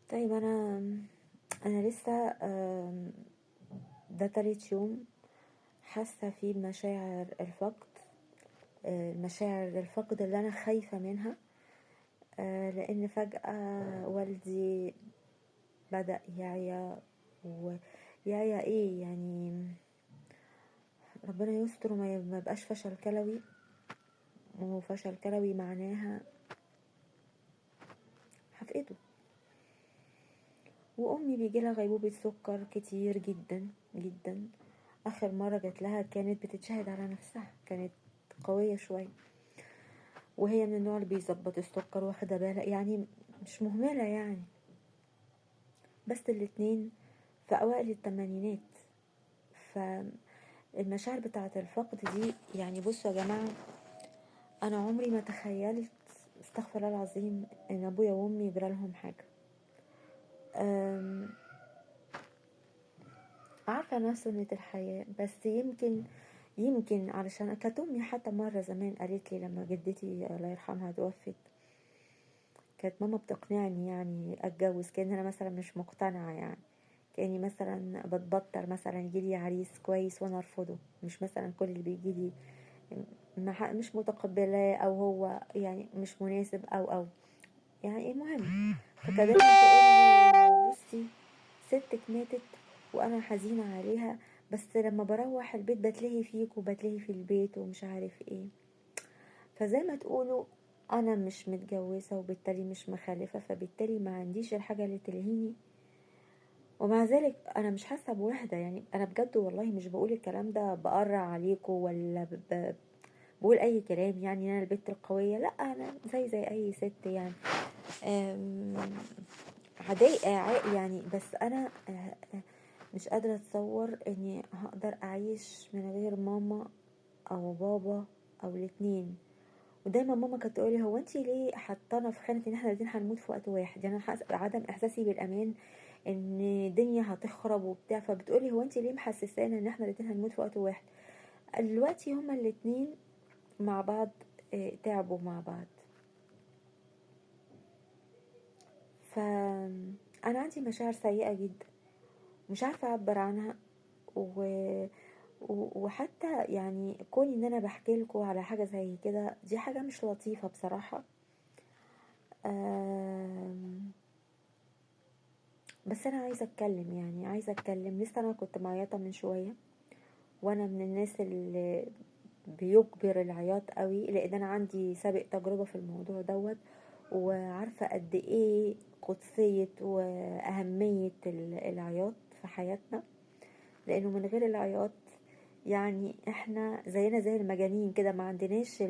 طيب انا لسه ده تالت يوم حاسه فيه بمشاعر الفقد، مشاعر الفقد اللي انا خايفة منها، لان فجاة والدي بدا يعيا، ويعيا ايه يعني، ربنا يستر وما يبقاش فشل كلوي، وفشل كلوي معناها هفقده. وامي بيجي لها غيبوبة سكر كتير جدا جدا، اخر مرة جات لها كانت بتتشهد على نفسها، كانت قوية شوية، وهي من النوع اللي بيظبط السكر واخده بالها يعني، مش مهملة يعني، بس الاتنين في اوائل الثمانينات. فالمشاعر بتاعه الفقد دي يعني، بصوا يا جماعة، انا عمري ما تخيلت، استغفر الله العظيم، ان ابويا وامي يجرى لهم حاجة. عارفه انا سنة الحياة، بس يمكن علشان كانت امي حتى مرة زمان قالت لي لما جدتي الله يرحمها توفت، كانت ماما بتقنعني يعني اتجوز، كأن انا مثلا مش مقتنعة يعني، كاني مثلا بتبطر مثلا يجيلي عريس كويس وانا ارفضه، مش مثلا كل اللي بيجيلي مش متقبلاه او هو يعني مش مناسب او يعني المهم. فكانت تقول لي بصي ستك ماتت وانا حزينة عليها، بس لما بروح البيت بتلهي فيك وبتلهي في البيت ومش عارف ايه. فزي ما تقولوا انا مش متجوزة وبالتالي مش مخلفه، فبالتالي ما عنديش الحاجة اللي تلهيني، ومع ذلك انا مش حاسه بوحده يعني. انا بجد والله مش بقول الكلام ده بقرع عليكم ولا بقول اي كلام يعني انا البت القوية، لا انا زي اي ست يعني، عادية يعني، بس انا مش قادرة اتصور اني هقدر اعيش من غير ماما او بابا او الاتنين. ودايما ماما كانت تقولي هو انتي ليه حطانا في خانه ان احنا الاتنين هنموت في وقت واحد، يعني انا حاسه عدم احساسي بالامان ان الدنيا هتخرب وبتاع، فبتقولي هو انتي ليه محسسانا ان احنا الاتنين هنموت في وقت واحد. دلوقتي هما الاتنين مع بعض تعبوا مع بعض. فانا عندي مشاعر سيئه جدا مش عارفه اعبر عنها، وحتى يعني كوني ان انا بحكي لكم على حاجة زي كده دي حاجة مش لطيفة بصراحة. بس انا عايزه اتكلم، يعني عايزه اتكلم. لسه انا كنت معيطه من شوية، وانا من الناس اللي بيجبر العياط قوي، لان انا عندي سابق تجربه في الموضوع دوت، وعارفه قد ايه قدسية واهمية العياط في حياتنا، لانه من غير العياط يعني احنا زينا زي المجانين كده، ما عندناش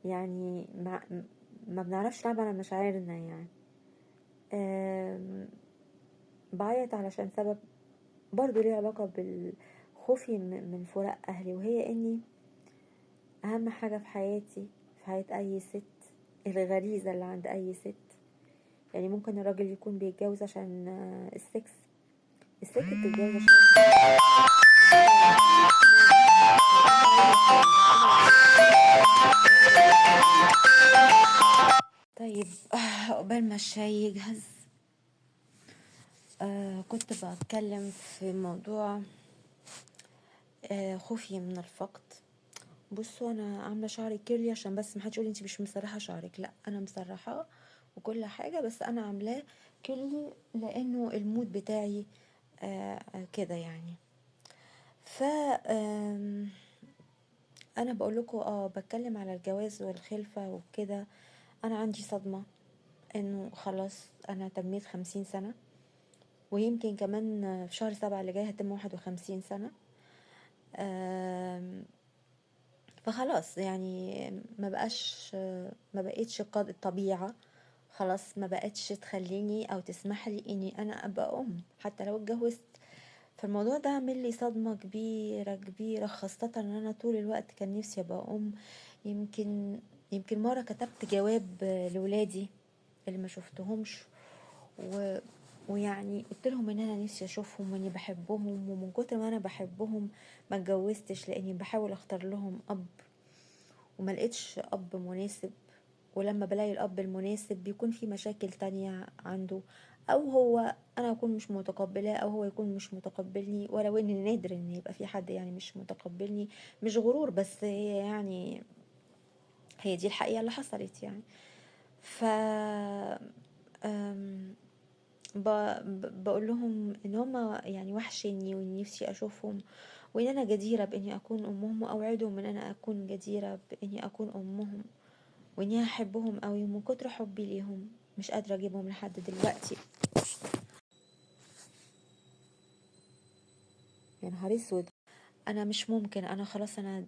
يعني ما بنعرفش نعبر عن مشاعرنا يعني. بعيط علشان سبب برضو ليه علاقة بالخوفي من فراق اهلي، وهي اني اهم حاجة في حياتي، في حياة اي ست، الغريزة اللي عند اي ست. يعني ممكن الراجل يكون بيتجوز عشان السكس، الست بتتجوز عشان طيب قبل ما الشاي يجهز، كنت بتكلم في موضوع خوفي من الفقد. بصوا انا عامله شعري curly عشان بس ما حدش يقول انتي مش مسرحه شعرك، لا انا مسرحه وكل حاجة، بس انا عاملاه curly لانه ال mood بتاعي كده يعني. ف انا بقول لكم بتكلم على الجواز والخلفه وكده. انا عندي صدمة انه خلاص انا تميت 50 سنة، ويمكن كمان في شهر 7 اللي جاي هتم 51 سنة. فخلاص يعني ما بقتش الطبيعة خلاص ما بقتش تخليني او تسمح لي اني انا ابقى ام حتى لو اتجوزت. فالموضوع ده عامل لي صدمة كبيرة كبيرة، خاصة ان انا طول الوقت كان نفسي ابقى ام. يمكن مرة كتبت جواب لولادي اللي ما شفتهمش، ويعني قلت لهم ان انا نفسي اشوفهم واني بحبهم، ومن كتر ما انا بحبهم ما اتجوزتش لاني بحاول اختار لهم اب وما لقيتش اب مناسب. ولما بلاقي الأب المناسب بيكون في مشاكل تانية عنده، أو هو أنا أكون مش متقبلاه أو هو يكون مش متقبلني، ولو إن نادر إن يبقى في حد يعني مش متقبلني، مش غرور بس هي يعني هي دي الحقيقة اللي حصلت يعني. ف بقول لهم إن هما يعني وحشني وإن نفسي أشوفهم، وإن أنا جديرة بإني أكون أمهم، وأوعدهم إن أنا أكون جديرة بإني أكون أمهم، وإني هحبهم قوي، ومن كتر حبي ليهم مش قادرة أجيبهم لحد دلوقتي. يا نهار اسود، أنا مش ممكن، أنا خلاص أنا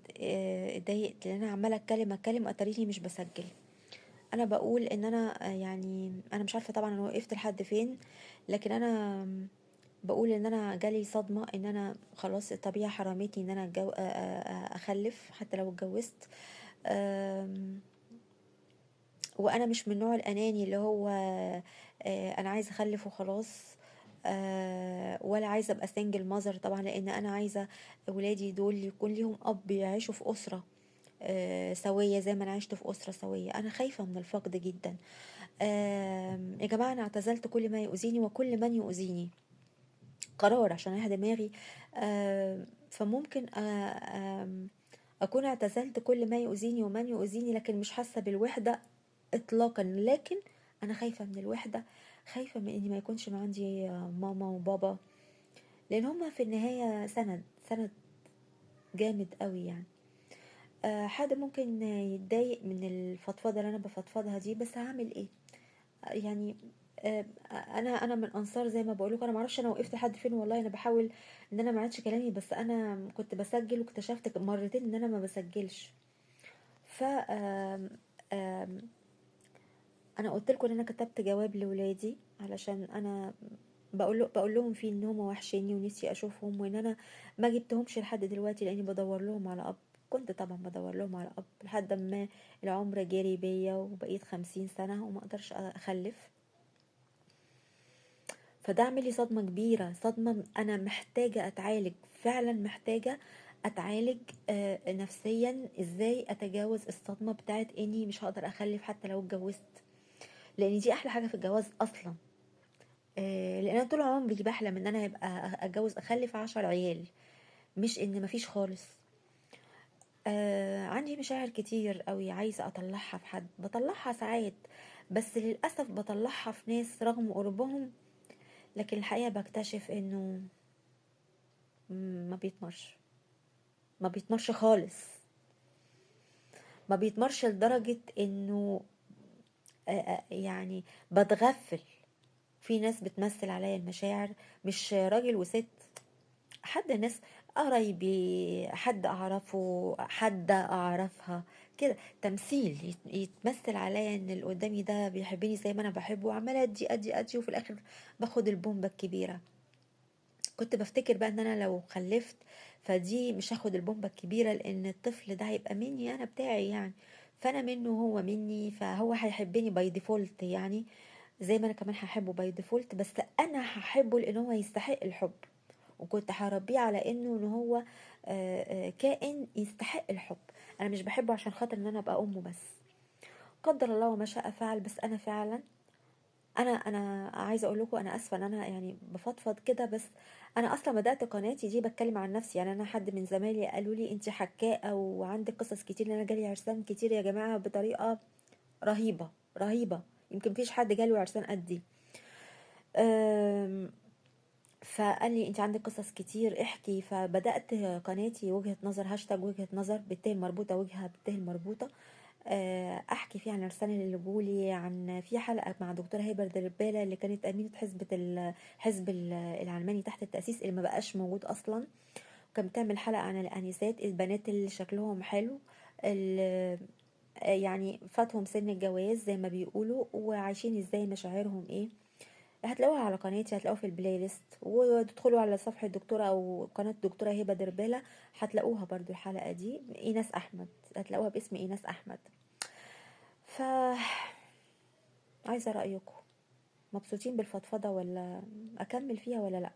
اتضايقت لأن أنا عمالة أتكلم أتاريني مش بسجل. أنا بقول إن أنا يعني أنا مش عارفة طبعا أنا وقفت لحد فين، لكن أنا بقول إن أنا جالي صدمة إن أنا خلاص الطبيعة حرمتني إن أنا أخلف حتى لو اتجوزت. وأنا مش من النوع الأناني اللي هو أنا عايزة أخلف وخلاص، ولا عايزة أبقى single mother طبعا، لأن أنا عايزة ولادي دول يكون ليهم أب، يعيشوا في أسرة سوية زي ما أنا عشت في أسرة سوية. أنا خايفة من الفقد جدا. يا جماعة أنا اعتزلت كل ما يؤذيني وكل من يؤذيني، قرار عشان أريح دماغي. فممكن أكون اعتزلت كل ما يؤذيني ومن يؤذيني، لكن مش حاسة بالوحدة إطلاقا. لكن أنا خايفة من الوحدة، خايفة من إني ما يكونش عندي ماما وبابا، لأن هما في النهاية سند جامد قوي يعني. حد ممكن يتضايق من الفضفضة اللي أنا بفضفضها دي، بس هعمل إيه يعني؟ أنا من أنصار زي ما بقولك، أنا معرفش أنا وقفت لحد فين والله، أنا بحاول إن أنا ما عادش كلامي، بس أنا كنت بسجل واكتشفت مرتين إن أنا ما بسجلش. ف أنا قلت لكم إن أنا كتبت جواب لولادي علشان أنا بقول لهم فيه إن هم وحشيني ونفسي أشوفهم، وإن أنا ما جبتهمش لحد دلوقتي لأني بدور لهم على أب. كنت طبعا بدور لهم على أب لحد ما العمر جري بيا وبقيت 50 سنة وما أقدرش أخلف. فده عمل لي صدمة كبيرة، صدمة أنا محتاجة أتعالج فعلا، محتاجة أتعالج نفسيا، إزاي أتجاوز الصدمة بتاعت إني مش هقدر أخلف حتى لو اتجوزت، لأن دي أحلى حاجة في الجواز أصلا. لأن أنا طول عمري بحلم إن أنا يبقى أتجوز أخلف 10 عيال، مش إن مفيش خالص. عندي مشاعر كتير قوي عايزة أطلعها في حد، بطلعها ساعات بس للأسف بطلعها في ناس رغم قربهم، لكن الحقيقة بكتشف إنه ما بيتمرش خالص، ما بيتمرش لدرجة إنه يعني بتغفل. في ناس بتمثل عليا المشاعر، مش راجل وست، حد ناس قرايبي، حد أعرفه، حد أعرفها كده، تمثيل يتمثل عليا إن اللي قدامي ده بيحبني زي ما أنا بحبه، وعمالة أدي أدي أدي، وفي الآخر باخد البومبة الكبيرة. كنت بفتكر بقى إن أنا لو خلفت فدي مش هاخد البومبة الكبيرة، لأن الطفل ده هيبقى مني أنا بتاعي يعني، فأنا منه وهو مني، فهو هيحبني by default يعني، زي ما أنا كمان هحبه by default، بس أنا هحبه لأن هو يستحق الحب، وكنت هربيه على انه ان هو كائن يستحق الحب. انا مش بحبه عشان خاطر ان انا ابقى امه بس، قدر الله وما شاء فعل. بس انا فعلا انا عايزه اقول لكم انا اسفه ان انا يعني بفضفض كده، بس انا اصلا بدات قناتي دي بتكلم عن نفسي يعني. انا حد من زمايلي قالوا لي انت حكاءه وعندك قصص كتير، لان انا جالي عرسان كتير يا جماعة بطريقة رهيبة رهيبة، يمكن مفيش حد جاله عرسان قدي. فقال لي انت عندك قصص كتير احكي. فبدات قناتي وجهه نظر، هاشتاج وجهه نظر بالتاء المربوطه، وجهه بالتاء المربوطه، احكي فيها عن الرسالة اللي جولي، عن في حلقة مع دكتورة هبه درباله اللي كانت امينه حزب العلماني تحت التاسيس اللي ما بقاش موجود اصلا، كانت بتعمل حلقة عن الانسات البنات اللي شكلهم حلو، اللي يعني فاتهم سن الجواز زي ما بيقولوا، وعايشين ازاي، مشاعرهم ايه. هتلاقوها على قناتي، هتلاقوها في ال playlist، وتدخلوا على صفحة الدكتورة أو قناة الدكتورة هبة دربالة هتلاقوها برضو الحلقة دي، إيناس أحمد، هتلاقوها باسم إيناس أحمد. ف عايزة رأيكم، مبسوطين بالفضفضة ولا أكمل فيها ولا لأ؟